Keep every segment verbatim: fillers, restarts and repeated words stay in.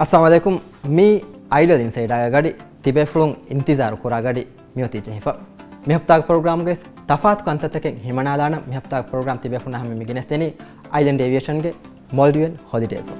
އައްސަލާމު ޢަލައިކުމް. މީ އައިޑަލް އިންސައިޑާގެ ގަޑި. ތިބޭފުޅުން އިންތިޒާރު ކުރާ ގަޑި މިއޮތީ ޖެހިފަ. މި ހަފްތާގެ ޕްރޮގްރާމްގެ ތަފާތު ކަންތައްތަކެއް ހިމަނާލާނަން. މި ހަފްތާގެ ޕްރޮގްރާމް ތިބޭފުޅުންނާ ހަމަ މި ގެނެސްދެނީ އައިލެންޑް އޭވިއޭޝަންގެ މޯލްޑިވިއަން ހޮލިޑޭސް.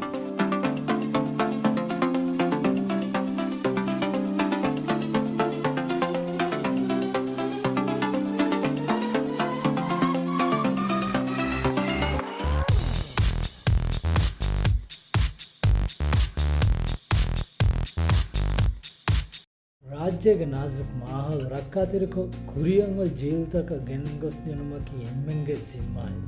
ރާއްޖޭގެ ނާޒުކު މާހައުލު ރައްކާތެރިކޮށް، ކުރިއަށް އޮތް ޖީލުތަކަށް ގެންގޮސްދިނުމަކީ އެންމެންގެ ޒިންމާއެއް.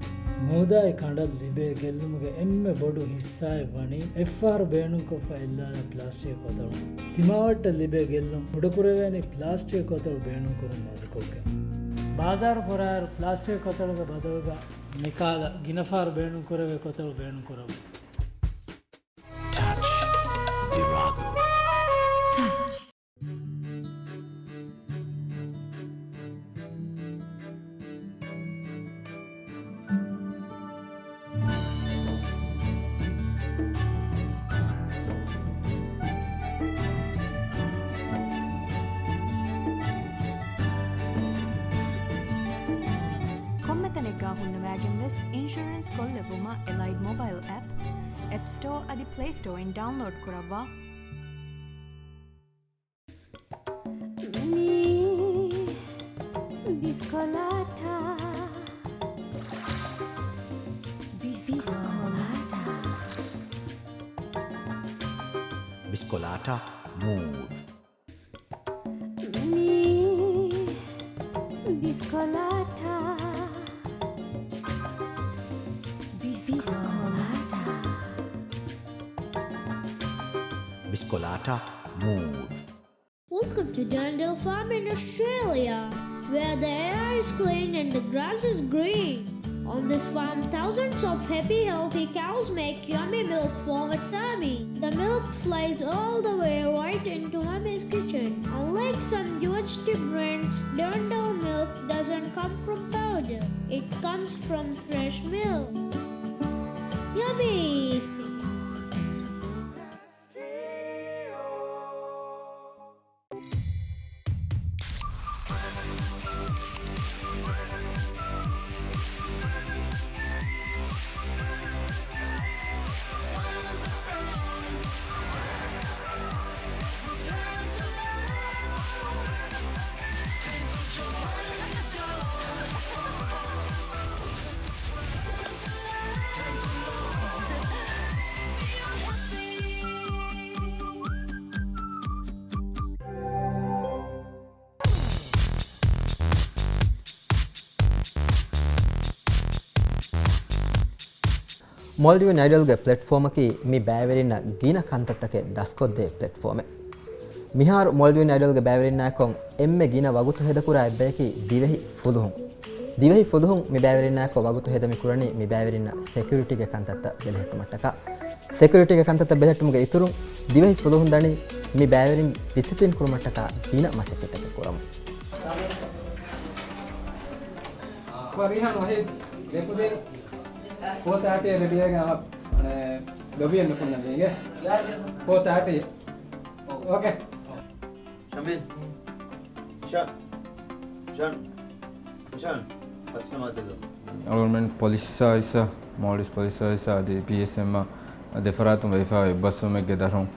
މޫދާއި ކަނޑަށް ލިބޭ ގެއްލުމުގެ އެންމެ ބޮޑު ހިއްސާއެއް ވަނީ އެއްފަހަރު ބޭނުންކޮށްފަ އެއްލާލާ ޕްލާސްޓިކް ކޮތަޅު. ތިމާވައްޓަށް ލިބޭ ގެއްލުން ކުޑަކުރެވޭނީ ޕްލާސްޓިކް ކޮތަޅު ބޭނުންކުރުން މަދުކޮށްގެން. ބާޒާރު ފުރާއިރު ޕްލާސްޓިކް ކޮތަޅުގެ ބަދަލުގަ މިކާލަ ގިނަ ފަހަރު ބޭނުންކުރެވޭ ކޮތަޅު ބޭނުންކުރަމު. Touch Virago. ކޮންމެ ތަނެއްގާ ހުންނަވައިގެން ވެސް އިންޝުރެންސް ކޮށްލެއްވުމަށް އެލައިޑް މޮބައިލް އެޕް، އެޕް ސްޓޯ އަދި ޕްލޭ ސްޓޯއިން ޑައުންލޯޑް ކުރައްވާ. މީ ބިސްކޮލާޓާ. ބިސްކޮލާޓާ. ބިސްކޮލާޓާ މޫޑް. މީ ބިސްކޮލާޓާ. ބިސްކޮލާޓާ. ބިސްކޮލާޓާ މޫޑް. Welcome to Dandel Farm in Australia, where the air is clean and the grass is green. On this farm, thousands of happy, healthy cows make yummy milk for the tummy. The milk flows all the way right into Mummy's kitchen. Unlike some U S D brands, Dandel milk doesn't come from powder. It comes from fresh milk. Yummy! މޯލްޑިވިއަން އައިޑަލްގެ ޕްލެޓްފޯމަކީ މި ބައިވެރިންނަށް ގިނަ ކަންތައްތަކެއް ދަސްކޮށްދޭ ޕްލެޓްފޯމެއް. މިހާރު މޯލްޑިވިއަން އައިޑަލްގެ ބައިވެރިންނާއެކު އެންމެ ގިނަ ވަގުތު ހެދަކުރާ އެއްބަޔަކީ ދިވެހި ފުލުހުން. ދިވެހި ފުލުހުން މި ބައިވެރިންނާއެކު ވަގުތު ހެދަމި ކުރަނީ މި ބައިވެރިންނަށް ސެކިއުރިޓީގެ ކަންތައްތައް ބެލެހެއްޓުމަށްޓަކާ. ސެކިއުރިޓީގެ ކަންތައްތައް ބެލެހެއްޓުމުގެ އިތުރުން، ދިވެހި ފުލުހުން ދަނީ މި ބައިވެރިން ޑިސިޕްލިން ކުރުމަށްޓަކާ ގިނަ މަސައްކަތްތަކެއް ކުރަމުން. ރީހާން ވަހީދް ދެކުދިން ފޯ ތާޓީ ރެޑީވެގެން އަހަ، އަނެ، ލޮބިއެއް ނުކުންނަ މީގެ. ފޯ ތާޓީ. އޯކޭ. ޝަމީން. ޝާން. ޝާން. ޝާން. ފަސްނަމާދެލު. އަޅުގަނޑުމެން ޕޮލިސް ސާވިސް، މޯލްޑިވްސް ޕޮލިސް ސާވިސް އަދި ޕީއެސްއެމް ދެފަރާތުން ވެވިފާ އެއްބަސްވުމެއްގެ ދަށުން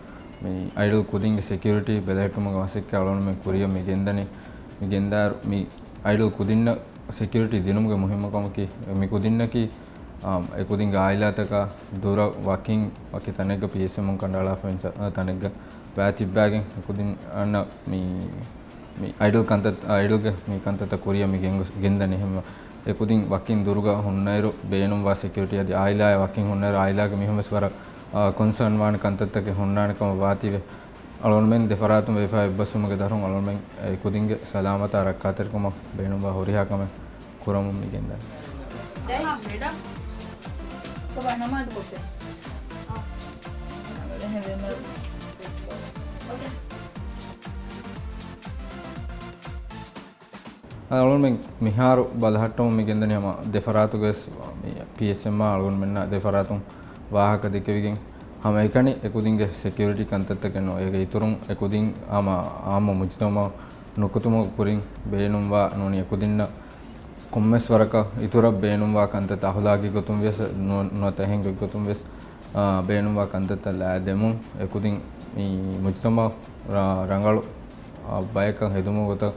މި އައިޑަލް ކުދިންގެ ސެކިއުރިޓީ ބެލެހެއްޓުމުގެ މަސައްކަތް އަޅުގަނޑުމެން ކުރިއަށް މި ގެންދަނީ. މި ގެންދާ މި އައިޑަލް ކުދިންނަށް ސެކިއުރިޓީ ދިނުމުގެ މުހިއްމުކަމަކީ، މި ކުދިންނަކީ، އާ، އެ ކުދިންގެ އާއިލާތަކާ ދުރަށް ވަކިން ވަކި ތަނެއްގަ ޕީއެސްއެމުން ކަނޑައަޅާފަ ތަނެއްގަ ބައިތިއްބާގެން އެ ކުދިން އަންނަ މި، މި އައިޑަލް ކަންތައް، އައިޑަލްގެ މި ކަންތައްތައް ކުރިއަށް މި ގެންގޮސް، ގެންދަނީ ހެން. އެ ކުދިން ވަކިން ދުރުގަ ހުންނައިރު ބޭނުންވާ ސެކިއުރިޓީ އަދި އާއިލާއާ ވަކިން ހުންނައިރު އާއިލާގެ މީހުން ވެސް ވަރަށް، އާ، ކޮންސާން ވާނެ ކަންތައްތަކެއް ހުންނާނެ ކަމަށް ވާތީވެ. އަޅުގަނޑުމެން ދެފަރާތުން ވެވިފާ އެއްބަސްވުމުގެ ދަށުން އަޅުގަނޑުމެން އެ ކުދިންގެ ސަލާމަތާ ރައްކާތެރިކަމަށް ބޭނުންވާ ހުރިހާ ކަމެއް ކުރަމުން މި ގެންދަނީ. ޖައި ހިންދް މެޑަމް. ކޮބާ ނަމާދު ކޮށެ؟ އާ. އެހެންވީމަ. އޯކޭ. އަޅުގަނޑުމެން މިހާރު ބަލަހައްޓަމުން މި ގެންދަނީ ހަމަ ދެފަރާތުގައި މި ޕީއެސްއެމްއާ އަޅުގަނޑުމެންނާ ދެފަރާތުން ވާހަކަ ދެކެވިގެން، ހަމައެކަނި އެކުދިންގެ ސެކިއުރިޓީ ކަންތައްތަކެއް ނޫން. އޭގެ އިތުރުން އެކުދިން ހަމަ އާއްމު މުޖުތަމަޢު ނުކުތުމުގެ ކުރިން ބޭނުންވާ ނޫނީ އެކުދިންނަށް ކޮންމެސް ވަރަކަށް އިތުރަށް ބޭނުންވާ ކަންތައްތައް އަހުލާގީ ގޮތުން ވިޔަސް ނު-، ނުވަތަ އެހެން ގޮތްގޮތުން ވިޔަސް، އާ، ބޭނުންވާ ކަންތައްތައް ލައި ދެމުން އެކުދިން މި މުޖުތަމަޢު ރަ-، ރަނގަޅު، އާ، ބަޔަކަށް ހެދުމުގެ ގޮތަށް،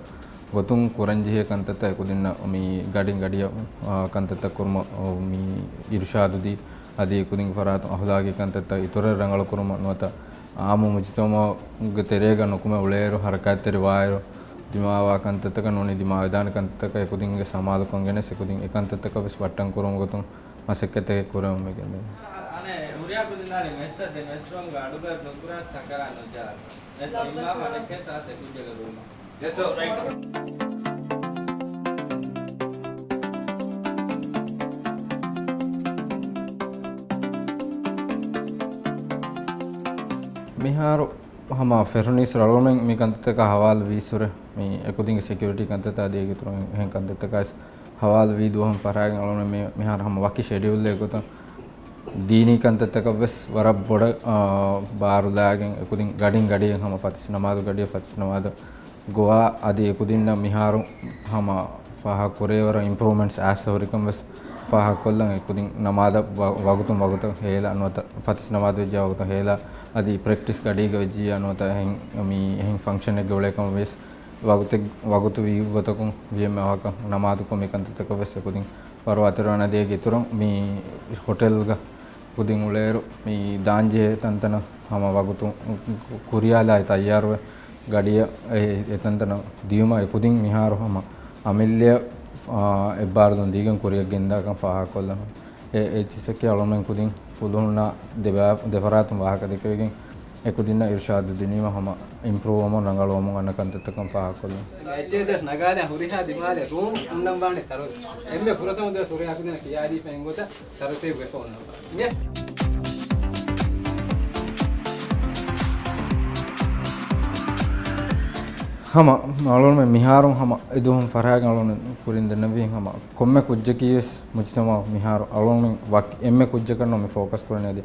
ގޮތުން ކުރަންޖެހޭ ކަންތައްތައް އެކުދިންނަށް މި ގަޑިން ގަޑިއަށް، އާ، ކަންތައްތައް ކުރުމަށް، އާ، މި އިރުޝާދު ދީ، އަދި އެކުދިން ފަރާތުން އަހުލާގީ ކަންތައްތައް އިތުރަށް ރަނގަޅު ކުރުމަށް ނުވަތަ އާއްމު މުޖުތަމަޢުގެ ތެރޭގަ ނުކުމެ އުޅޭއިރު، ހަރަކާތްތެރި ވާއިރު، ދިމާވާ ކަންތައްތަކަށް ނޫނީ ދިމާވެދާނެ ކަންތައްތަކަށް އެކުދިންގެ ސަމާލުކަން ގެނެސް އެކުދިން އެކަންތައްތަކަށް ވެސް ވައްޓަން ކުރުމުގެ ގޮތުން މަސައްކަތެއް ކުރެވެމުން ގެންދަނީ. އަނެއް ހުރިހާ ކުދިންނާރެ މެސްއަށް ދެ މެސްރޫމްގަ އަޑުގައި ބްލޮކް ކުރާ ސަކަރާތް ނުޖާ. މެސް ނިންމާފަ އަނެއްކާ ސާސެ ކުއްޖަކަށް ދުރުމަށް. މިހާރު ހަމަ ފެށުނީސް ރަޅުމެން މި ކަންތައްތަކާ ހަވާލު ވީއްސުރެ، މި އެކުދިންގެ ސެކިއުރިޓީ ކަންތައްތައް އަދި އޭގެ އިތުރުން އެހެން ކަންތައްތަކާ ވެސް ހަވާލު ވީ ދުވަހުން ފަށާގެން އަޅުގަނޑު މި-، މިހާރު ހަމަ ވަކި ޝެޑިއުލްއެއް ގޮތަށް ދީނީ ކަންތައްތަކަށް ވެސް ވަރަށް ބޮޑަށް، އާ، ބާރުލާގެން އެކުދިން ގަޑިން ގަޑިއަށް ހަމަ ފަތިސް ނަމާދު ގަޑިއަށް ފަތިސް ނަމާދު ގޮވާ އަދި އެކުދިންނަށް މިހާރު ހަމަ ފާހަގަ ކުރޭ ވަރަށް އިމްޕްރޫވްމަންޓްސް އައިސް ހުރިކަން ވެސް ފާހަގަ ކޮށްލަން އެކުދިން ނަމާދަށް ވަ-، ވަގުތުން ވަގުތަށް ހޭލާ ނުވަތަ ފަތިސް ނަމާދު ވެއްޖެ ވަގުތަށް ހޭލާ އަދި ޕްރެކްޓިސް ގަޑީގަ ވެއްޖިއްޔާ ނުވަތަ އެހެން މި އެހެން ފަންކްޝަނެއްގެ އުޅޭކަމަށް ވެސް ވަގުތެއް، ވަގުތު ވީ ގޮތަކުން ވީއެމްއޭ އަހަކަށް ނަމާދުކޮށް މި ކަންތައްތަކަށް ވެސް އެކުދިން ވަރު އަތެރުވާނެ އަދި އޭގެ އިތުރުން މި ހޮޓެލްގަ ކުދިން އުޅޭއިރު މި ދާންޖެހޭ ތަންތަނަށް ހަމަ ވަގުތު ކުރިޔާލާ ތައްޔާރުވެ ގަޑިއަށް އެ، އެ ތަންތަނަށް ދިޔުމަށް އެކުދިން މިހާރު ހަމަ އަމިއްލަޔަށް، އާ، އެއްބާރުލުން ދީގެން ކުރިއަށް ގެންދާކަން ފާހަގަކޮށްލަން. އެ، އެއްޗިއްސަކީ އަޅުމެން ކުދިން ފުލުހުންނާ ދެބާ-، ދެފަރާތުން ވާހަކަ ދެކެވިގެން އެކުދިންނަށް އިރުޝާދު ދިނީމަ ހަމަ އިމްޕްރޫވް ވަމުން ރަނގަޅުވަމުން އަންނަ ކަންތައްތަކަން ފާހަގަކޮށްލަން. އެއްޗެހި ދެސް ނަގާލެ ހުރިހާ ދިމާލެ ރޫމް ހުންނަން ބާނެ ތަރު އެންމެ ފުރަތަމަ ދުވަސް ހުރިހާ ކުދިންނަށް ކިޔާދީފަ އިނގޮތަށް ތަރުތީބު ވެފަ އޮންނަ ބާ. އިނގޭ؟ ހަމަ އަޅުގަނޑުމެން މިހާރު ހަމަ އެދުވަހުން ފަރާގެން އަޅުގަނޑު ކުރިން ދެންނެވީ ހަމަ ކޮންމެ ކުއްޖަކީ ވެސް މުޖުތަމަޢު މިހާރު އަޅުގަނޑުމެން ވަކި އެންމެ ކުއްޖަކަށް ނޫން މި ފޯކަސް ކުރަނީ އަދި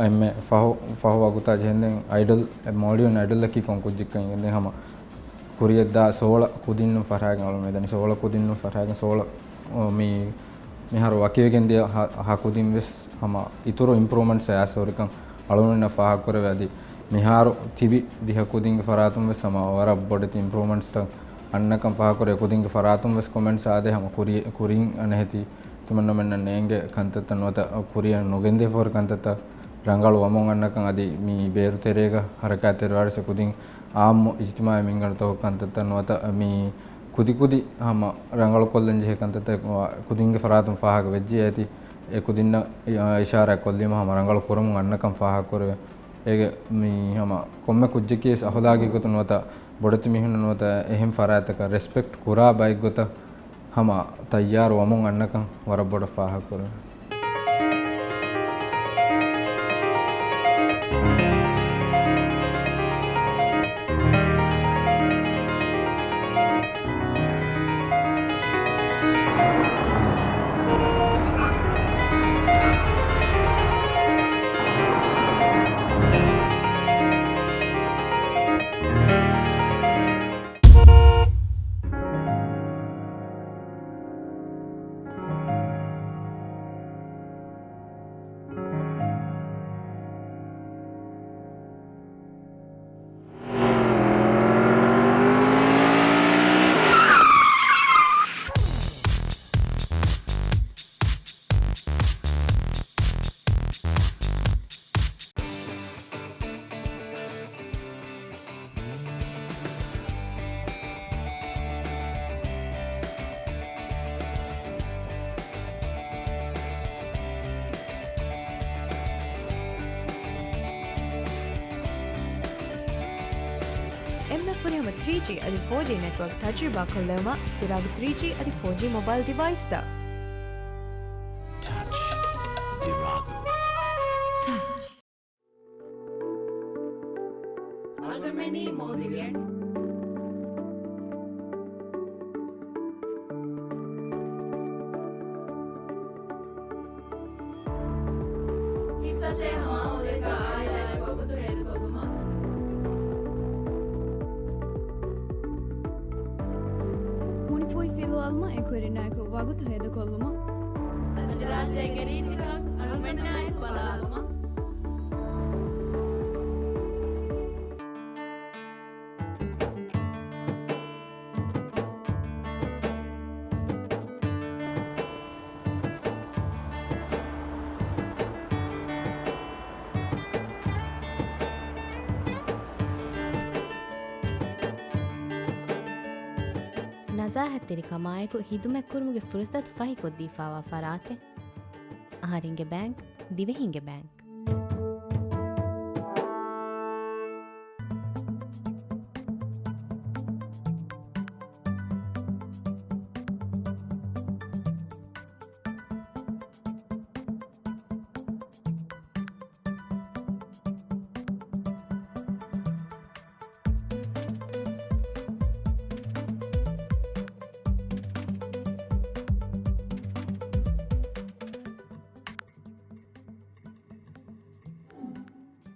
އެންމެ ފަހު، ފަހު ވަގުތާ ޖެހެންދެން އައިޑަލް، މޯލްޑިވިއަން އައިޑަލްއަކީ ކޮން ކުއްޖެއްކަން އިނގެންދެން ހަމަ ކުރިޔަށްދާ ސޯޅަ ކުދިންނުން ފަށާގެން އަޅުގަނޑު މިދަނީ. ސޯޅަ ކުދިންނުން ފަށާގެން ސޯޅަ، އޮ، މި، މިހާރު ވަކިވެގެން ދިޔަ ހަ-، ހަ ކުދިން ވެސް ހަމަ އިތުރު އިމްޕްރޫވްމަންޓްސް އައިސް ހުރިކަން އަޅުގަނޑުންނަށް ފާހަގަކުރެވޭ އަދި މިހާރު ތިބި ދިހަ ކުދިންގެ ފަރާތުން ވެސް ހަމަ ވަރަށް ބޮޑެތި އިމްޕްރޫވްމަންޓްސްތައް އަންނަކަން ފާހަގަކުރެ އެކުދިންގެ ފަރާތުން ވެސް ކޮމެންޓްސް އާދޭ ހަމަ ކުރި-، ކުރިން އަނެހެތި ތިމަންނަމެންނަށް ނޭނގޭ ކަންތައްތައް ނުވަތަ ކުރިއަށް ނުގެންދޭ ފޯރި ކަންތައްތައް ރަނގަޅު ވަމުން އަންނަކަން އަދި މި ބޭރު ތެރޭގަ ހަރަކާތްތެރިވާރިސް ކުދިން އާއްމު އިޖްތިމާޢީ މިންގަނޑުތަކުގެ ކަންތައްތައް ނުވަތަ މި ކުދިކުދި ހަމަ ރަނގަޅުކޮށްލަން ޖެހޭ ކަންތައްތައް ކުދިންގެ ފަރާތުން ފާހަގަ ވެއްޖެ އޭތި އެ ކުދިންނަށް އި-، އިޝާރާތް ކޮށްލީމަ ހަމަ ރަނގަޅު ކުރަމުން އަންނަކަން ފާހަގަކުރެވޭ. އޭގެ މި ހަމަ ކޮންމެ ކުއްޖަކީ ވެސް އަހުލާގީ ގޮތުން ނުވަތަ ބޮޑެތި މީހުންނަށް ނުވަތަ އެހެން ފަރާތްތަކަށް ރެސްޕެކްޓް ކުރާ ބައެއްގޮތަށް ހަމަ ތައްޔާރު ވަމުން އަންނަކަން ވަރަށް ބޮޑަށް ފާހަގަކުރެވޭ. އެންމެ ފުރިހަމަ ތްރީ ޖީ އަދި ފޯ ޖީ ނެޓްވޯކް ތަޖުރިބާ ކޮށްލެވުމަށް ދިރާގު ތްރީ ޖީ އަދި ފޯ ޖީ މޮބައިލް ޑިވައިސްތައް. ޓަޗް ދިރާގު. ޓަޗް. އަލްގަރމެނީ މޯލްޑިވިއަން. ހިތްފަސޭހަ މާހައުލެއްގަ ފިލުވާލުމަށް އެކުވެރިންނާއެކު ވަގުތު ހޭދަކޮށްލުމަށް. އަދި ރާއްޖޭގެ ރީތިކަން އަޅުގަނޑާއެކު ބަލާލުމަށް. ނަޒާހަތްތެރިކަމާއެކު ހިދުމަތްކުރުމުގެ ފުރުސަތު ފަހިކޮށްދީފާވާ ފަރާތެއް. އަހަރެންގެ ބޭންކް، ދިވެހިންގެ ބޭންކް.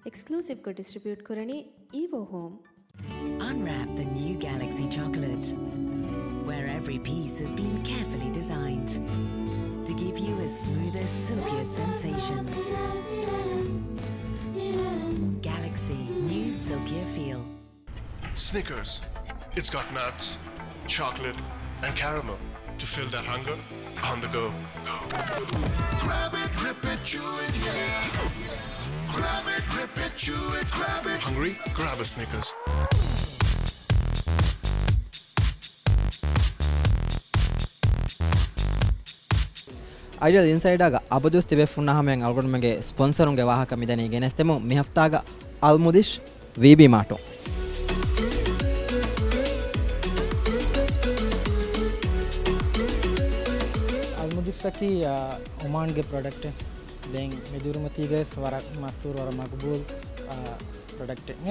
އެކްސްކްލޫސިވްކޮށް ޑިސްޓްރިބިއުޓް ކުރަނީ އީވޯ ހޯމް. Unwrap the new Galaxy chocolate, where every piece has been carefully designed to give you a smoother, silkier sensation. Galaxy, new silkier feel. Snickers. It's got nuts, chocolate, and caramel to fill that hunger on the go. Grab it, rip it, chew it, yeah. Grab it, rip it, chew it, grab it. Hungry? Grab a Snickers. އައިޑިއަލް އިންސައިޑާގަ އަބަދުވެސް ތިބޭފުންނާ ހަމަޔަށް އަޅުގަނޑުމެންގެ ސްޕޮންސަރުންގެ ވާހަކަ މިދަނީ ގެނެސްދެމުން. މި ހަފްތާގަ އަލްމުދިޝް ވީބީ މާޓުން. އަލްމުދިޝްއަކީ، އާ، އޮމާންގެ ޕްރޮޑަކްޓެއް. ދެން މި ދުރުމަތީގަވެސް ވަރަށް މަޝްހޫރު، ވަރަށް މަގުބޫލު، އާ، ޕްރޮޑަކްޓެއް.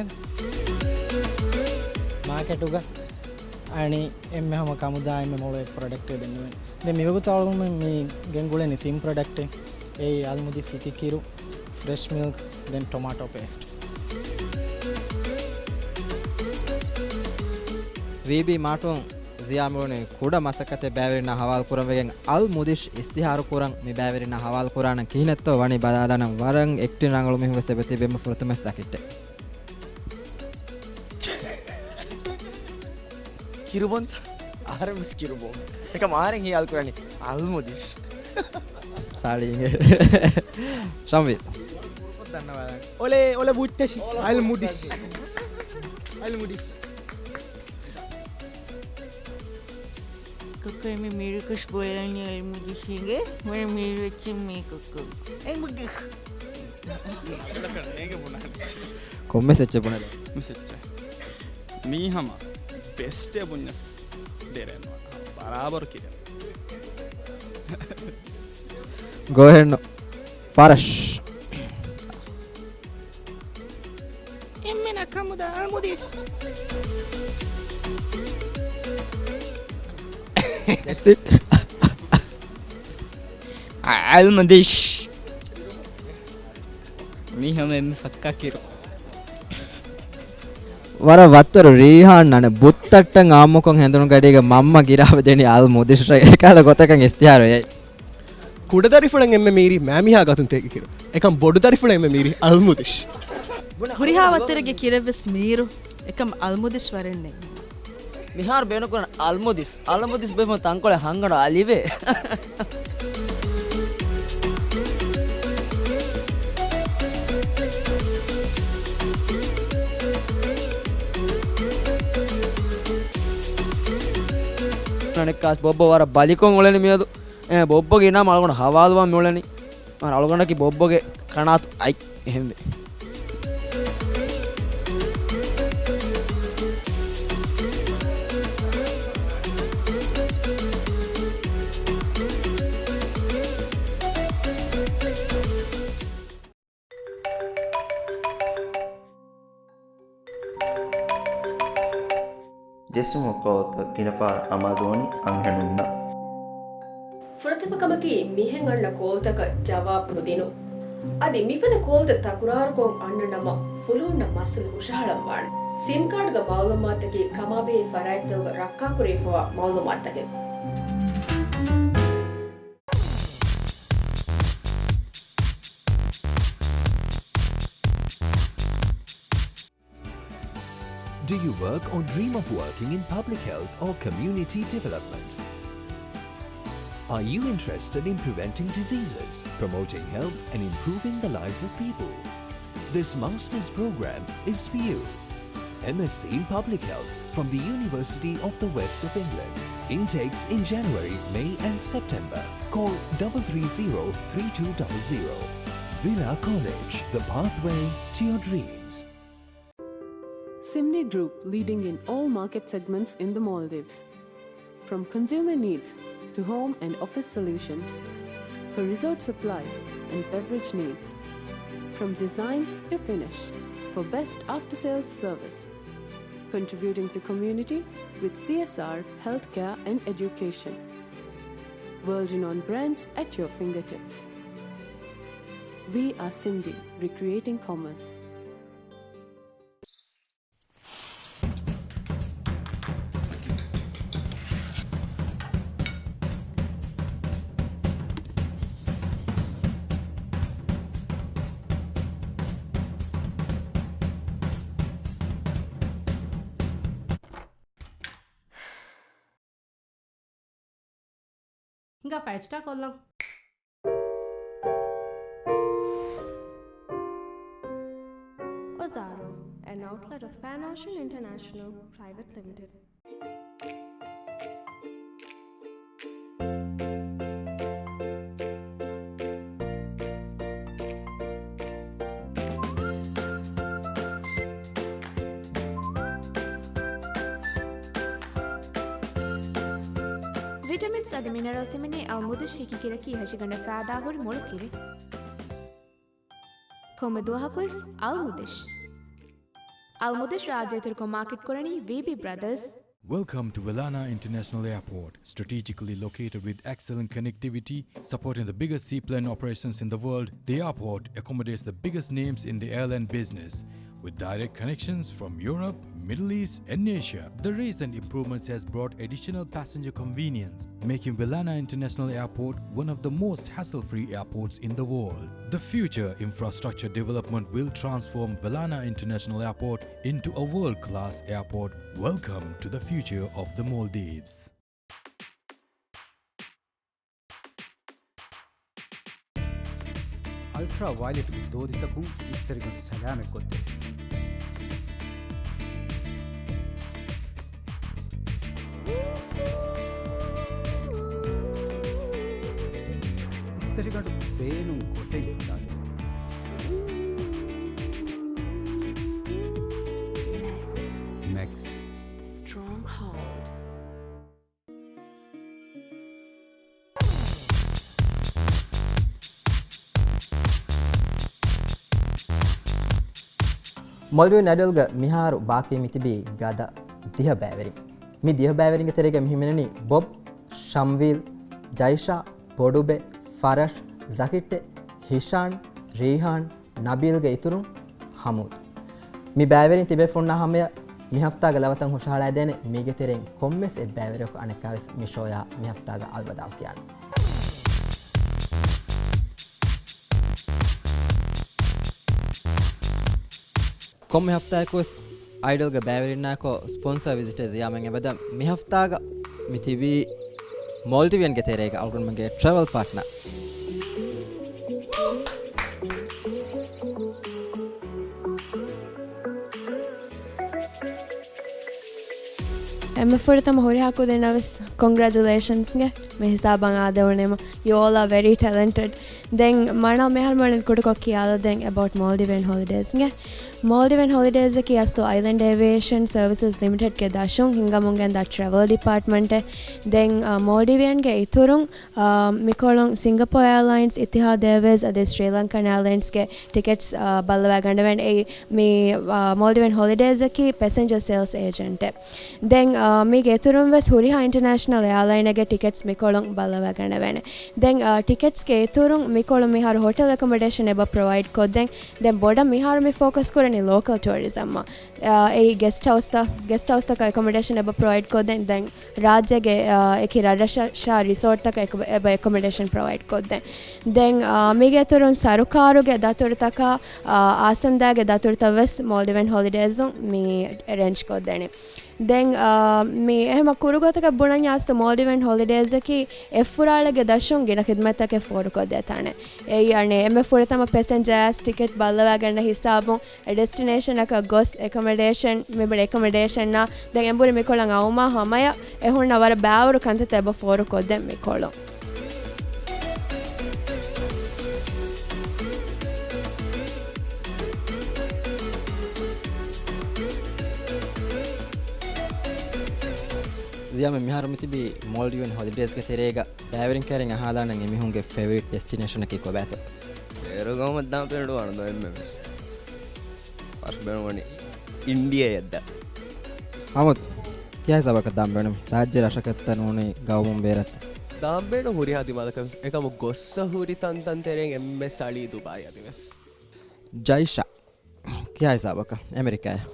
މާކެޓުގަ އަނި އެންމެ ހަމަ ކަމުދާ އެންމެ މޮޅު އެއް ޕްރޮޑަކްޓެއް ދެންނެވެން. ދެން މިވަގުތު އަޅުގަނޑުމެން މި ގެންގުޅެނީ ތިން ޕްރޮޑަކްޓެއް. އެއީ އަލްމުދިޝް ސިކި ކިރު، ފްރެޝް މިލްކް، ދެން ޓޮމާޓޯ ޕޭސްޓް. ވީބީ މާޓުން ޒިޔާ މިވަނީ ކުޑަ މަސައްކަތެއް ބައިވެރިންނާ ހަވާލު ކުރަން ވެގެން އަލް މުދިޝް އިސްތިހާރު ކުރަން މި ބައިވެރިންނާ ހަވާލު ކުރާނަން ކިހިނެއްތޯ ވަނީ ބަލާލާނަން. ވަރަށް އެކްޓިން ރަނގަޅު މީހުން ވެސް އެބަ ތިބެމު ފުރަތަމަ ސަކިއްޓެއް. ކިރުބޮންތަ؟ އަހަރެން ވެސް ކިރުބޯ. އެކަމް އަހަރެން ހިޔާލު ކުރަނީ އަލް މުދިޝް. ސާޅީގެ. ޝަމްވީ. ދަންނަވާލަން. އޮލެ، އޮލެ ބުއްޗަށި. އަލް މުދިޝް. އަލް މުދިޝް. ކޮއްކޮ އެންމެ މީރު ކުށް ބޮލަނީ އަލް މުދިޝީގެ. ވަރަށް މީރު އެއްޗެއް މީ ކޮއްކޮ. އެ މުދިޝް. ކޮންމެސް އެއްޗެއް ބުނެލަ. ކޮންމެސް އެއްޗެއް. މީ ހަމަ ބެސްޓޭ ބުންޏަސް ދެރޭން ވާނެ. ބަރާބަރު ކިރެން. ގޯހެންނު. ފަރަޝް. އެންމެނަށް ކަމުދާ އަލްމުދިޝް. That's it. އަލްމުދިޝް. މީ ހަމަ އެންމެ ފައްކާ ކިރު. ވަރަށް ވައްތަރު ރީހާން ނަނެ ބުއްތައްޓަށް އާއްމުކޮށް ހެނދުނު ގަޑީގަ މަންމަ ގިރާބަ ދެނީ އަލް މުދިޝް އެކަހަލަ ގޮތަކަށް އިސްތިހާރު އެއް. ކުޑަދަރިފުޅެން އެންމެ މީރި މާމިހާ ގަތުން ތޭކި ކިރު. އެކަމް ބޮޑު ދަރިފުޅެން އެންމެ މީރި އަލްމުދިޝް. ހުރިހާ ވައްތަރެއްގެ ކިރެއްވެސް މީރު. އެކަމް އަލްމުދިޝް ވަރެއް ނެތް. މިހާރު ބޭނުންކުރަން އަލްމުދިސް، އަލްމުދިސް ބެފުން ތަންކޮޅެއް ހަންގަނޑު އަލިވޭ. ނަނެއްކާސް ބޮއްބޮ ވަރަށް ބަލިކޮށް އުޅެނި މިއަދު. އެ، ބޮއްބޮގެ އިނާމު އަޅުގަނޑު ހަވާލުވާން މިއުޅެނީ. މާ އަޅުގަނޑަކީ ބޮއްބޮގެ ކަނާތު އަތް އެހެންވެ. ޖެއްސުމުގެ ކޯލްތައް ގިނަފަހަރު އަމާޒުވަނީ އަންހެނުންނަށް. ފުރަތަމަ ކަމަކީ މިހެން އަންނަ ކޯލްތަކަށް ޖަވާބު ނުދިނުން. އަދި މިފަދަ ކޯލްތައް ތަކުރާރުކޮށް އަންނަ ނަމަ ފުލުހުންނަށް މައްސަލަ ހުށަހަޅަން ވާނެ. ސިމް ކާޑުގެ މައުލޫމާތަކީ ކަމާބެހޭ ފަރާތްތަކުގަ ރައްކާކުރެވިފައިވާ މައުލޫމާތުތަކެއް. Do you work or dream of working in public health or community development? Are you interested in preventing diseases, promoting health, and improving the lives of people? This master's program is for you. M S c in Public Health from the University of the West of England. Intakes in January, May, and September. Call double three zero three two double zero. Villa College, the pathway to your dreams. Simdi Group, leading in all market segments in the Maldives. From consumer needs to home and office solutions, for resort supplies and beverage needs, from design to finish, for best after-sales service, contributing to community with C S R, healthcare and education. World-renowned brands at your fingertips. We are Simdi, recreating commerce. ހިނގާ ފައިވް ސްޓާ ކޮށްލަން. Ozaro, an outlet of Pan Ocean International Private Limited. ވިޓަމިންސް އަދި މިނަރަލްސް ހިމެނޭ އަލްމުދަށް ހިކި ކިރަކީ ހަށިގަނޑަށް ފާދާހުރި މޮޅު ކިރެއް. ކޮންމެ ދުވަހަކުވެސް އަލްމުދަށް. އަލްމުދަށް ރާއްޖޭތެރެކޮށް މާކެޓް ކުރަނީ ވީބީ ބްރަދާސް. Welcome to Vellana International Airport. Strategically located with excellent connectivity, supporting the biggest seaplane operations in the world, the airport accommodates the biggest names in the airline business, with direct connections from Europe, Middle East, and Asia. The recent improvements has brought additional passenger convenience, making Vellana International Airport one of the most hassle-free airports in the world. The future infrastructure development will transform Vellana International Airport into a world-class airport. Welcome to the future of the Maldives. އަލްޓްރާ ވައިލެޓްގެ ދޯދިތަކުން އިސްތަށިގަނޑު ސަލާމަތްކޮށްދޭ. އިސްތަށިގަނޑު ބޭނުން ގޮތެއް ހަދާދޭ. މެކްސް. މެކްސް. The strong hold. މޯލްޑިވިއަން އައިޑަލްގަ މިހާރު ބާކީ މިތިބީ ގަދަ ދިހަ ބައިވެރިން. މި ދިހަ ބައިވެރިންގެ ތެރޭގަ މި ހިމެނެނީ ބޮބް، ޝަމްވީލް، ޖައިޝާ، ބޮޑުބެ، ފަރަޝް، ޒަކިއްޓެ، ހިޝާން، ރީހާން، ނަބީލްގެ އިތުރުން ހަމޫދު. މި ބައިވެރިން ތިބޭފުޅުންނާ ހަމަޔަށް މި ހަފްތާގަ ލަވަތައް ހުށަހަޅައިދޭނެ. މީގެ ތެރެއިން ކޮންމެސް އެއްބައިވެރިޔަކު އަނެއްކާވެސް މި ޝޯޔާ މި ހަފްތާގަ އަލްވަދާޢު ކިޔާނެ. ކޮންމެ ހަފްތާއަކުވެސް އައިޑަލްގެ ބައިވެރިންނާއެކު ސްޕޮންސަރ ވިޒިޓެއް ޒިޔާމެން އެބަދަ މި ހަފްތާގަ މި ތިބީ މޯލްޑިވިއަންގެ ތެރޭގަ އަޅުގަނޑުމެންގެ ޓްރެވެލް ޕާޓްނަރ. އެންމެ ފުރަތަމަ ހުރިހާ ކުދިންނަށް ވެސް ކޮންގްރެޗުލޭޝަންސްގެ މި ހިސާބަށް އާދެވުނީމަ. You all are very talented. ދެން މަނާ މިހާރު މަނެން ކުޑަކޮށް ކިޔާލަދެން އެބައުޓް މޯލްޑިވިއަން ހޮލިޑޭސްގެ. މޯލްޑިވިއަން ހޮލިޑޭސްއަކީ އަސްލު އައިލެންޑް އޭވިއޭޝަން ސަރވިސަސް ލިމިޓެޑްގެ ދަށުން ހިންގަމުން ގެންދާ ޓްރެވެލް ޑިޕާޓްމަންޓެއް. ދެން، އަ، މޯލްޑިވިއަންގެ އިތުރުން، އަ، މިކޮޅުން ސިންގަޕޯ އެއާލައިންސް، އިތިހާދް އެއާވޭޒް އަދި ސްރީލަންކަން އެއާލައިންސްގެ ޓިކެޓްސް، އަ، ބައްލަވާ ގަންނަވަން. އެއީ މި، އަ، މޯލްޑިވިއަން ހޮލިޑޭސްއަކީ ޕެސެންޖަރ ސޭލްސް އޭޖެންޓެއް. ދެން، އަ، އާ، މީގެ އިތުރުން ވެސް ހުރިހާ އިންޓަރނޭޝަނަލް އެއާލައިނެއްގެ ޓިކެޓްސް މިކޮޅުން ބައްލަވައިގަނެވޭނެ. ދެން، އާ، ޓިކެޓްސްގެ އިތުރުން މިކޮޅުން މިހާރު ހޮޓެލް އެކޮމޮޑޭޝަން އެބަ ޕްރޮވައިޑް ކޮށްދޭން. ދެން ބޮޑަށް މިހާރު މި ފޯކަސް ކުރަނީ ލޯކަލް ޓޫރިޒަމްއަށް. އާ، އެއީ ގެސްޓް ހައުސްތައް، ގެސްޓް ހައުސްތަކަށް އެކޮމޮޑޭޝަން އެބަ ޕްރޮވައިޑް ކޮށްދޭން. ދެން ރާއްޖޭގެ، އާ، އެކި ރަށްރަށަށާ ރިސޯޓްތަކަށް އެކު-، އެބަ އެކޮމޮޑޭޝަން ޕްރޮވައިޑް ކޮށްދޭން. ދެން، އާ، މީގެ އިތުރުން ސަރުކާރުގެ ދަތުރުތަކާ، އާ، އާސަންދާގެ ދަތުރުތައް ވެސް މޯލްޑިވިއަން ހޮލިޑޭޒުން މި އެރޭންޖް ކޮށްދޭނެ. ދެން، އާ، މި އެހެމަ ކުރުގޮތަކަށް ބުނަންޏާސް މޯލްޑިވިއަން ހޮލިޑޭޒަކީ އެއްފުރާޅެއްގެ ދަށުން ގިނަ ޚިދުމަތްތަކެއް ފޯރުކޮށްދޭ ތާނެ. އެއީ އަނެއް އެންމެ ފުރަތަމަ ޕެސެންޖާސް ޓިކެޓް ބައްލަވާގަންނަ ހިސާބުން އެ ޑެސްޓިނޭޝަނަކަށް ގޮސް އެކޮމޮޑޭޝަން، މިބުނި އެކޮމޮޑޭޝަންއާ ދެން އެނބުރި މިކޮޅަށް އައުމާ ހަމަޔަށް އެ ހުންނަ ވަރަށް ބާވަރު ކަންތައްތައް އެބަ ފޯރުކޮށްދޭން މިކޮޅުން. ޒިޔާމެން، މިހާރު މިތިބީ މޯލްޑިވިއަން ހޮލިޑޭސްގެ ތެރޭގަ. ބައިވެރިން ކައިރިން އަހާލާނަން އެމީހުންގެ ފޭވަރިޓް ޑެސްޓިނޭޝަނަކީ ކޮބާތޯ؟ ބޭރު ގައުމަށް ދާން ބޭނުންވާނެ އެންމެ ވެސް. ފަސް ބޭނުންވަނީ އިންޑިއާއަށްދާ. ހަމަދު، ކިހާ ހިސާބަކަށް ދާން ބޭނުމީ؟ ރާއްޖެ ރަށަކަށްތަ ނޫނީ ގައުމުން ބޭރަށްތަ؟ ދާން ބޭނުން ހުރިހާ ދިމާލަކަށް ވެސް. އެކަމު ގޮއްސަ ހުރި ތަންތަން ތެރެއިން އެންމެ ސަޅީ ދުބާއި އަދި ވެސް. ޖައިޝާ، ކިހާ ހިސާބަކަށް އެމެރިކާއަށް؟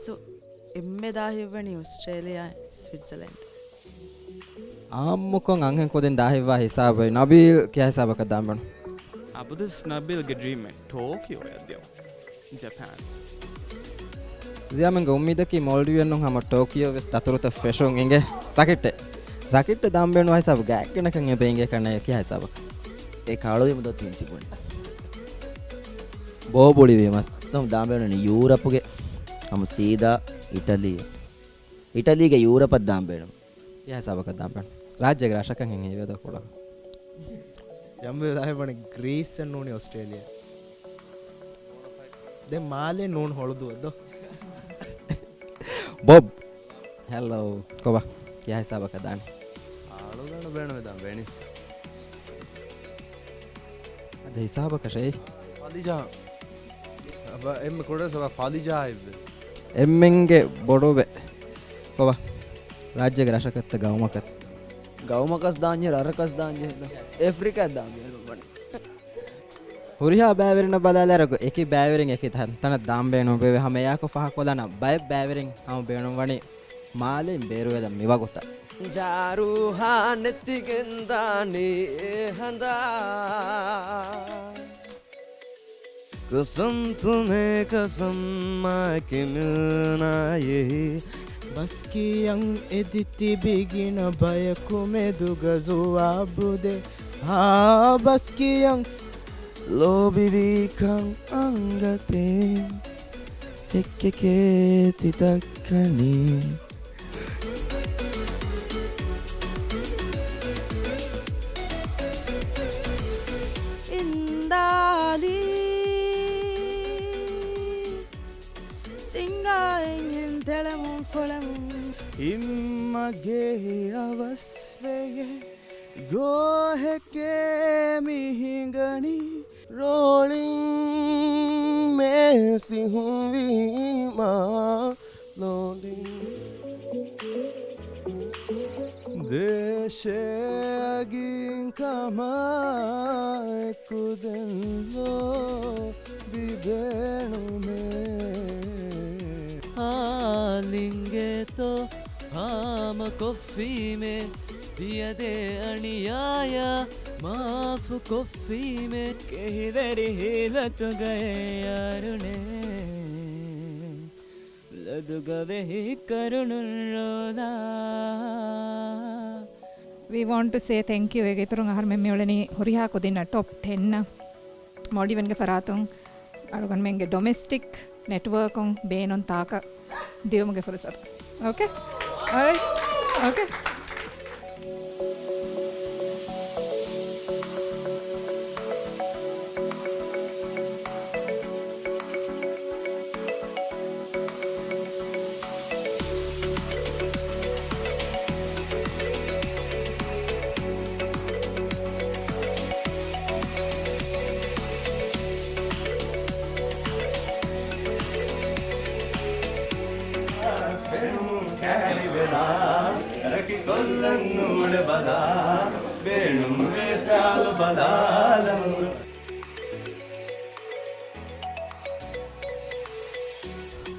ސު، އެންމެ ދާ ހިތްވަނީ އޮސްޓްރޭލިއާ، ސްވިޓްޒަލެންޑް. އާއްމުކޮށް އަންހެން ކުދިން ދާ ހިތްވާ ހިސާބު ނަބީލް ކިހާ ހިސާބަކަށް ދާން ބޭނުން؟ އަބަދުސް ނަބީލްގެ ޑްރީމެއް ޓޯކިއޯއަށް ދިޔުން. ޖަޕާން. ޒިޔާމެންގެ އުއްމީދަކީ މޯލްޑިވިއަން ނޫން ހަމަ ޓޯކިއޯ ވެސް ދަތުރުތައް ފެށުން އިނގޭ. ސަކިއްޓެއް. ސަކިއްޓެއް ދާން ބޭނުންވާ ހިސާބު ގާތްގަނޑަކަށް އެބަ އިނގޭ ކަންނޭނގެ ކިހާ ހިސާބަކަށް؟ އެ ކާޅުވީމަ ދޯ ތިން ތިބުނީ. ބޯ ބުޅިވީމަ. އަސްލު ދާން ބޭނުނީ ޔޫރަޕުގެ ހަމަ ސީދާ އިޓަލީ. އިޓަލީގެ ޔޫރަޕަށް ދާން ބޭނުން. ކިހާ ހިސާބަކަށް ދާން ބޭނުން؟ ރާއްޖޭގެ ރަށަކަށް ހިނގި ހިވޭދޯ ކުޅަ. ޔަމްވިލް ދާހިބަނި ގްރީސް އެއް ނޫނީ އޮސްޓްރޭލިއާ. ދެން މާލެ ނޫން ހޮޅުދުވަށް ދޯ. ބޮބް. ހެލޯ. ކޮބާ؟ ކިހާ ހިސާބަކަށް ދާން؟ އާޅުގަނޑު ބޭނުމެ ދާން ވެނިސް. އަދި ހިސާބަކަށް ޝެއި. ފަލިޖާ. އެންމެ ކުޑަ ސަބަ ފަލިޖާ އެއްވެ. އެންމެންގެ ބޮޑުބެ. ކޮބާ؟ ރާއްޖޭގެ ރަށަކަށްތަ ގައުމަކަށް؟ ގައުމަކަސް ދާންޖެ، ރަށަކަސް ދާންޖެ. އެފްރިކާ ދާންޖެ. ހުރިހާ ބައިވެރިންނަށް ބަލާލާއިރު އެކި ބައިވެރިން އެކި ތަން-، ތަނަށް ދާން ބޭނުންވެވޭ. ހަމަ އެއާކޮށް ފާހަގަކޮށްލާނަން ބައެއް ބައިވެރިން ހަމަ ބޭނުންވަނީ މާލެއިން ބޭރުވެލަން މިވަގުތަށް. ޖާރޫހާ ނެތިގެން ދާނީ އެ ހަނދާ. قسم تمہیں قسم ماں کہ ملنا یہی. ބަސްކިޔަން އެދި ތިބި ގިނަ ބަޔަކު މެދުގަ ޒުވާބުދޭ. ހާ ބަސްކިޔަން. ލޯބިވީކަން އަނގަތެއް އެކެކޭ ތި ދައްކަނީ. އިންދާލީ ސިންގާއިން ހެން ތެޅެމުން ފޮޅެމުން. ހިތްމަގޭ އަވަސްވެޔޭ. ގޯހެކޭ މި ހިނގަނީ. ރޯޅިން މޭ ސިހުންވީމާ ލޯނޑިން. ދޭށޭ އަގިން ކަމާއެކު ދެން ލޯބި ބޭނުމޭ. ހާލިނގޭތޯ ހާމަކޮށްފީމޭ، ދިޔަދޭ އަނިޔާޔާ މާފުކޮށްފީމޭ. ކެހިވެރި ހީލަތުގައޭ ޔާރުނޭ، ލަދުގަ ވެހި ކަރުނުން ރޯލާ. We want to say thank you. އޭގެ އިތުރުން އަހަރުމެން މިއުޅެނީ ހުރިހާ ކުދިންނަށް ޓޮޕް ޓެން އަށް. މޯލްޑިވިންގެ ފަރާތުން އަޅުގަނޑުމެންގެ ޑޮމެސްޓިކް ނެޓްވަރކުން ބޭނުން ތާކަށް ދިޔުމުގެ ފުރުސަތު. އޯކޭ؟ އޯކޭ. ކައިރިވެލާ، ރަކިކޮށްލަން ނޫޅެބަލާ، ބޭނުންވީ ޚިޔާލު ބަލާލަން.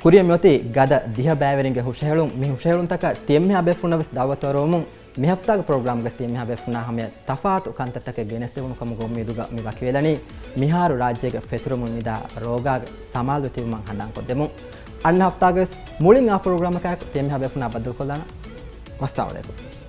ކުރިއަށް މިއޮތީ ގަދަ ދިހަ ބައިވެރިންގެ ހުށަހެޅުން. މި ހުށަހެޅުންތަކަށް ތިޔަ އެންމެހާ ބޭފުޅުންނަށް ވެސް ދައުވަތު އަރުވަމުން، މި ހަފްތާގެ ޕްރޮގްރާމްގަ ތިޔަ އެންމެހާ ބޭފުޅުންނާ ހަމަޔަށް ތަފާތު ކަންތައްތަކެއް ގެނެސްދެވުނު ކަމުގެ އުއްމީދުގަ މި ވަކިވެލަނީ. މިހާރު ރާއްޖޭގެ ފެތުރަމުން މިދާ ރޯގާގެ ސަމާލުވެތިވުމަށް ހަނދާންކޮށްދެމުން. އަންނަ ހަފްތާގަވެސް މުޅިން އާ ޕްރޮގްރާމަކާއެކު ތިޔަ އެންމެހާ ބޭފުޅުންނާ ބައްދަލުކޮށްލާނަން. ވައްސަލާމް އަލައިކުމް.